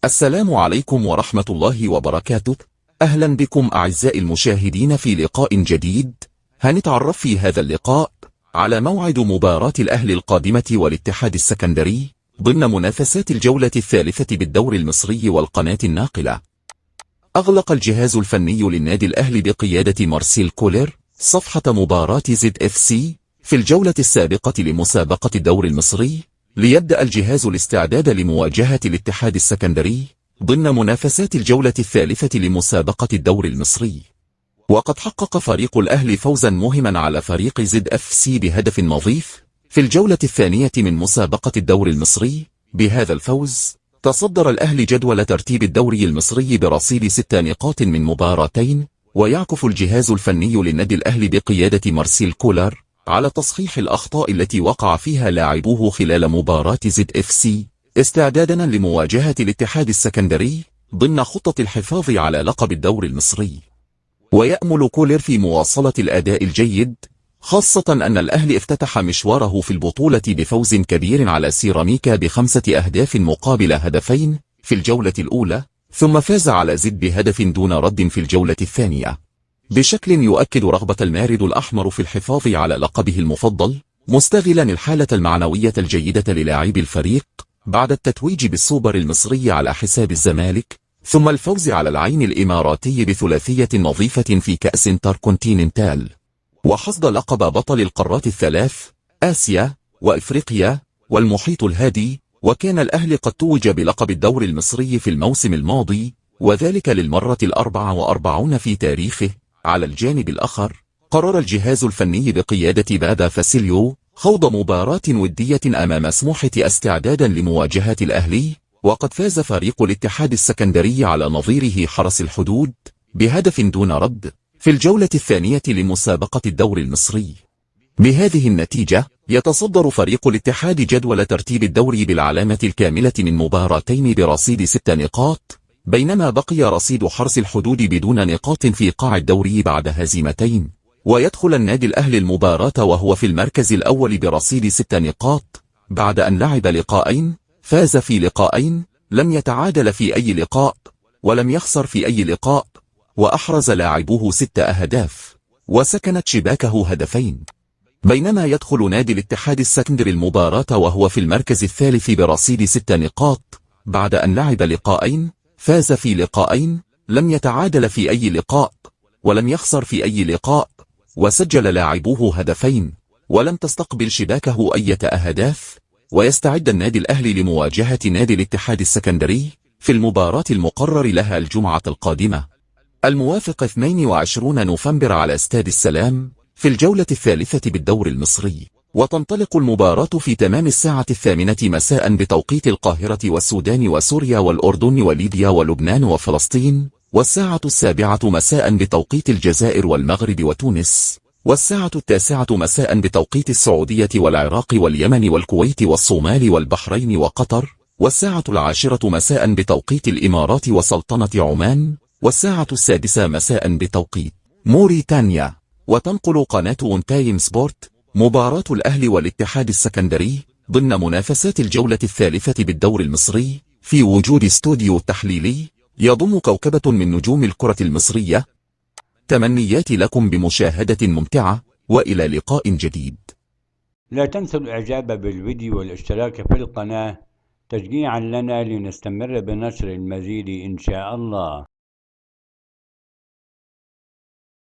السلام عليكم ورحمة الله وبركاته. أهلا بكم أعزائي المشاهدين في لقاء جديد. هنتعرف في هذا اللقاء على موعد مباراة الأهلي القادمة والاتحاد السكندري ضمن منافسات الجولة الثالثة بالدوري المصري والقناة الناقلة. أغلق الجهاز الفني للنادي الأهلي بقيادة مارسيل كولر صفحة مباراة زد اف سي في الجولة السابقة لمسابقة الدوري المصري، ليبدأ الجهاز الاستعداد لمواجهة الاتحاد السكندري ضمن منافسات الجولة الثالثة لمسابقة الدوري المصري. وقد حقق فريق الأهلي فوزا مهما على فريق زد اف سي بهدف نظيف في الجولة الثانية من مسابقة الدوري المصري. بهذا الفوز تصدر الأهلي جدول ترتيب الدوري المصري برصيد 6 نقاط من مباراتين، ويعكف الجهاز الفني للنادي الأهلي بقيادة مارسيل كولر على تصحيح الأخطاء التي وقع فيها لاعبوه خلال مباراة زد اف سي استعدادا لمواجهة الاتحاد السكندري ضمن خطة الحفاظ على لقب الدوري المصري. ويأمل كولر في مواصلة الأداء الجيد، خاصة أن الأهلي افتتح مشواره في البطولة بفوز كبير على سيراميكا ب5 أهداف مقابل هدفين في الجولة الأولى، ثم فاز على زد بهدف دون رد في الجولة الثانية، بشكل يؤكد رغبة المارد الأحمر في الحفاظ على لقبه المفضل، مستغلا الحالة المعنوية الجيدة للاعبي الفريق بعد التتويج بالسوبر المصري على حساب الزمالك، ثم الفوز على العين الإماراتي بثلاثية نظيفة في كأس انتركونتيننتال، وحصد لقب بطل القارات الثلاث آسيا وإفريقيا والمحيط الهادي. وكان الأهلي قد توج بلقب الدوري المصري في الموسم الماضي، وذلك للمرة 44 في تاريخه. على الجانب الآخر قرر الجهاز الفني بقيادة بابا فاسيليو خوض مباراة ودية أمام سموحة استعدادا لمواجهة الأهلي، وقد فاز فريق الاتحاد السكندري على نظيره حرس الحدود بهدف دون رد في الجولة الثانية لمسابقة الدوري المصري. بهذه النتيجة يتصدر فريق الاتحاد جدول ترتيب الدوري بالعلامة الكاملة من مباراتين برصيد 6 نقاط، بينما بقي رصيد حرس الحدود بدون نقاط في قاع الدوري بعد هزيمتين. ويدخل النادي الأهلي المباراة وهو في المركز الأول برصيد 6 نقاط بعد أن لعب لقاءين، فاز في لقاءين، لم يتعادل في أي لقاء، ولم يخسر في أي لقاء، وأحرز لاعبوه 6 أهداف وسكنت شباكه هدفين. بينما يدخل نادي الاتحاد السكندري المباراة وهو في المركز الثالث برصيد 6 نقاط بعد أن لعب لقاءين، فاز في لقاءين، لم يتعادل في أي لقاء، ولم يخسر في أي لقاء، وسجل لاعبوه هدفين، ولم تستقبل شباكه أي أهداف. ويستعد النادي الأهلي لمواجهة نادي الاتحاد السكندري في المباراة المقرر لها الجمعة القادمة الموافق 22 نوفمبر على استاد السلام في الجولة الثالثة بالدوري المصري. وتنطلق المباراة في تمام الساعة 8 مساء بتوقيت القاهرة والسودان وسوريا والأردن وليبيا ولبنان وفلسطين، والساعة 7 مساء بتوقيت الجزائر والمغرب وتونس، والساعة 9 مساء بتوقيت السعودية والعراق واليمن والكويت والصومال والبحرين وقطر، والساعة 10 مساء بتوقيت الإمارات وسلطنة عمان، والساعة 6 مساء بتوقيت موريتانيا. وتنقل قناة ون تايم سبورت مباراة الأهلي والاتحاد السكندري ضمن منافسات الجولة الثالثة بالدوري المصري في وجود استوديو تحليلي يضم كوكبة من نجوم الكرة المصرية. تمنياتي لكم بمشاهدة ممتعة، وإلى لقاء جديد. لا تنسوا الإعجاب بالفيديو والاشتراك في القناة تشجيعا لنا لنستمر بنشر المزيد إن شاء الله.